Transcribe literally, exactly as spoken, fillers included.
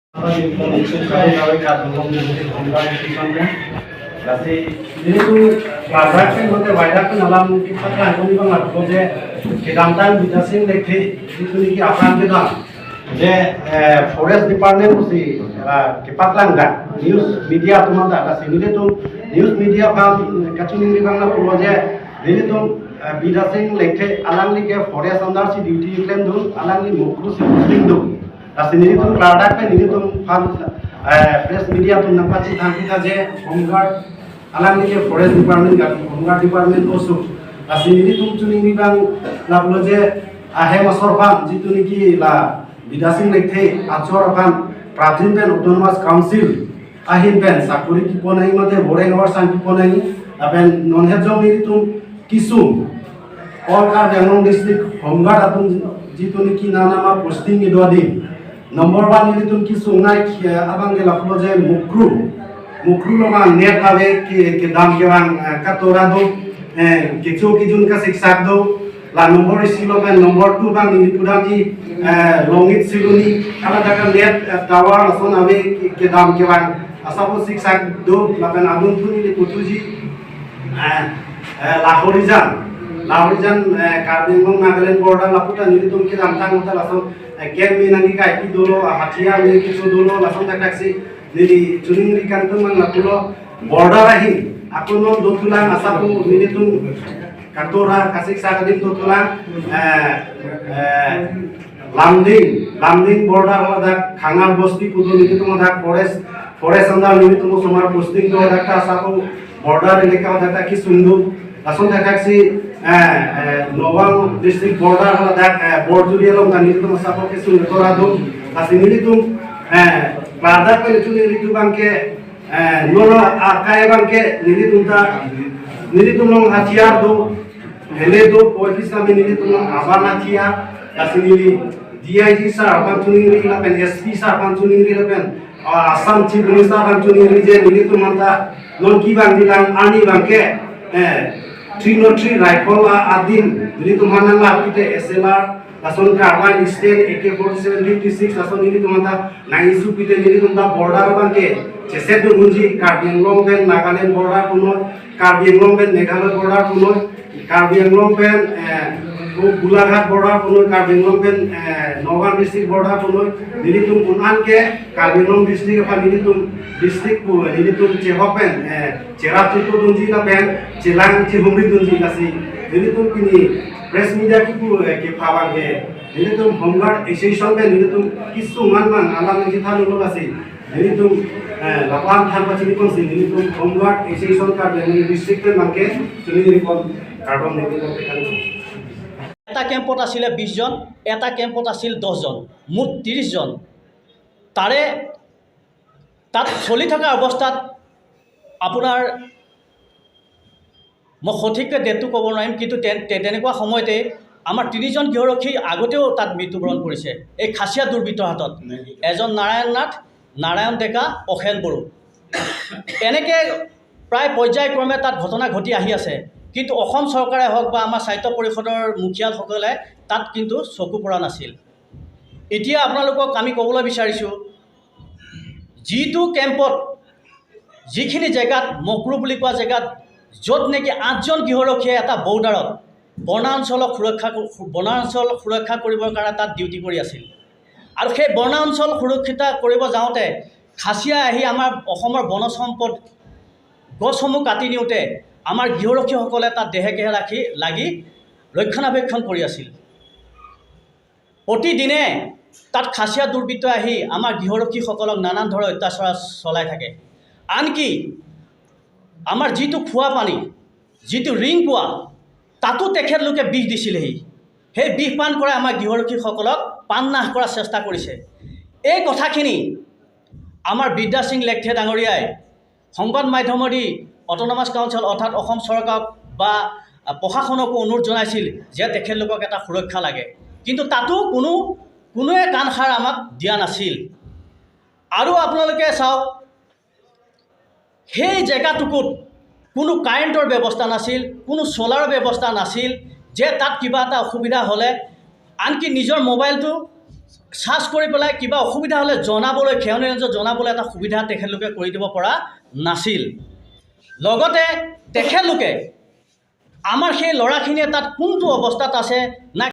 Lasi, ini tuh, badak kan hote, badak kan alam kita kan, ini bang lah, proyek kedamtang Bidya Sing Lekthe, itu niki aphan kedam. Je, eh, Forest Department pusi, eh, kepaklang dak, news media atum anta, lasi nelitum news media aphan kachiningri abang lapu je, nelitum, eh, Bidya Sing Lekthe alangli ke forest under si duty klemdun, alangli Mukru si posting dun. Lasi nelitum klardak pen nelitum aphan, eh, press media atum nangpachethang kita je Home Guard alangli ke Forest Department, Home Guard Department oso. Lasi nelitum chiningri abang lapulo je ahem asor aphan, jitu niki la Bidya Sing Lekthe achor aphan prapjin pen Autonomous Council ahin pen sakori keponai mate boreng awar sang keponai, lapen non het jong nelitum kesung all Karbi Anglong district Home Guard atum jitu niki nana ma posting kedo adim. Number one nelitum kesung nai, eh, abang ke lapulo je Mukru. Mukru along net ave ke, kedam kevang, eh, katora do, eh, kecho kejun kasiksak do. La number isi lo pen number two abang neli pudamji, eh, Longit Siloni, haladak ke net, eh, tower lason ave ke, kedam kevang asap siksak do, lapen adung thu neli puthuji, eh, eh, Lahorijan, Lahorijan, eh, Karbi Anglong Nagaland border lapu ta nelitum kedamtang ta lason, eh, camp me nangkekai pi dolo, ah, hathiar me kecho dolo, lason thakthak si neli chiningri kangtung abang lapulo, border ahin ako non dothulang asap nelitum katora kasiksak adim dothulang, eh, eh, Lumding, Lumding border haladak Khangar Bosti pu do, nelitum hadak forest, forest under nelitum osomar posting do, hadak ta asap border elaka hadak ta kesung do. Lason thakthak si, eh, eh, Nagaon district border haladak, eh, Borjuri along ta nelitum asap kesung katora do. Lasi nelitum, eh, klardak pen chiningri abang ke, eh, non akai abang ke nelitum ta, nelitum along hathiar do, hele do, poikis kami nelitum along aban hathiar, lasi neli D I G sir aphan chiningri lapen S P sir aphan chiningri lapen, ah, Assam Chief Minister aphan chiningri je nelitum anta non kevang dilang arni abang ke, eh, three nought three rifle a adim nelitum aphan nangla pite S L R, lason carbine stand A K forty-seven fifty-six, lason nelitum anta nang-isu pite nelitum ta border abang ke cheset dun unji, Karbi Anglong pen Nagaland border punoi, Karbi Anglong pen Meghalaya border punoi, Karbi Anglong pen, eh, Golaghat border punoi, Karbi Anglong pen, eh, Nagaon district border punoi, nelitum un-an ke Karbi Anglong district aphan nelitum district pu nelitum chehok pen, eh, cherap chitu dunji lapen chelang chihumri dunji, lasi nelitum pini press media kipu, eh, kepha abang ke nelitum Home Guard Association pen nelitum kesung an abang alam nangchethan dolo, lasi nelitum, eh, lapu-an than pachini ponsi nelitum Home Guard Association Karbi Anglong district pen abang ke chiningri pon kardom nelitum pekang. এটা কেম্পত আছিলে বিশ জন, এটা কেম্পত আছিল দহ জন, মুঠ ত্ৰিশ জন। তাৰে তাত চলি থকা অৱস্থাত আপোনাৰ, মই সঠিককৈ ডেটটো ক'ব নোৱাৰিম, কিন্তু তে-, তে-, তেনেকুৱা সময়তে আমাৰ তিনিজন গৃহৰক্ষী আগতেও তাত মৃত্যুবৰণ কৰিছে এই খাচিয়া দুৰ্বৃত্তৰ হাতত। এজন নাৰায়ণ নাথ, নাৰায়ণ ডেকা, অসেন বড়ো। এনেকে প্ৰায় পৰ্যায়ক্ৰমে তাত ঘটনা ঘটি আহি আছে, কিন্তু অসম চৰকাৰে হওক বা আমাৰ স্বায়ত্ত পৰিষদৰ মুখীয়ালসকলে তাত কিন্তু চকু পৰা নাছিল। এতিয়া আপোনালোকক আমি ক'বলৈ বিচাৰিছোঁ, যিটো কেম্পত, যিখিনি জেগাত, মকৰু বুলি কোৱা জেগাত, য'ত নেকি আঠজন গৃহৰক্ষীয়ে এটা বৰ্ডাৰত বনাঞ্চলক সুৰক্ষা ক-, বনাঞ্চল সুৰক্ষা কৰিবৰ কাৰণে তাত ডিউটি কৰি আছিল, আৰু সেই বনাঞ্চল সুৰক্ষিত কৰিব যাওঁতে খাচিয়াই আহি আমাৰ অসমৰ বনজ সম্পদ গছসমূহ কাটি নিওঁতে আমাৰ গৃহৰক্ষীসকলে তাত দেহে কেহে ৰাখি লাগি ৰক্ষণাবেক্ষণ কৰি আছিল। প্ৰতিদিনে তাত খাচিয়া দুৰ্বৃত্ত আহি আমাৰ গৃহৰক্ষীসকলক নানান ধৰণৰ অত্যাচাৰ চলাই থাকে। আনকি আমাৰ যিটো খোৱা পানী, যিটো ৰিং কোৱা, তাতো তেখেতলোকে বিষ দিছিলেহি। সেই বিষ পান কৰাই আমাৰ গৃহৰক্ষীসকলক প্ৰাণ নাশ কৰাৰ চেষ্টা কৰিছে। এই কথাখিনি আমাৰ বিদ্যা সিং লেকথে ডাঙৰীয়াই সংবাদ মাধ্যমেদি অট'নমাছ কাউন্সিল অৰ্থাৎ অসম চৰকাৰক বা, আ, প্ৰশাসনকো অনুৰোধ জনাইছিল যে তেখেতলোকক এটা সুৰক্ষা লাগে, কিন্তু তাতো কোনো, কোনোৱে কাণসাৰ আমাক দিয়া নাছিল। আৰু আপোনালোকে চাওক, সেই জেগাটুকুত কোনো কাৰেণ্টৰ ব্যৱস্থা নাছিল, কোনো চ'লাৰৰ ব্যৱস্থা নাছিল যে তাত কিবা এটা অসুবিধা হ'লে আনকি নিজৰ মোবাইলটো চাৰ্চ কৰি পেলাই কিবা অসুবিধা হ'লে জনাবলৈ, খেৱনীয়া ৰেঞ্জত জনাবলৈ এটা সুবিধা তেখেতলোকে কৰি দিব পৰা নাছিল। লগতে তেখেতলোকে আমাৰ সেই ল'ৰাখিনিয়ে তাত কোনটো অৱস্থাত আছে, না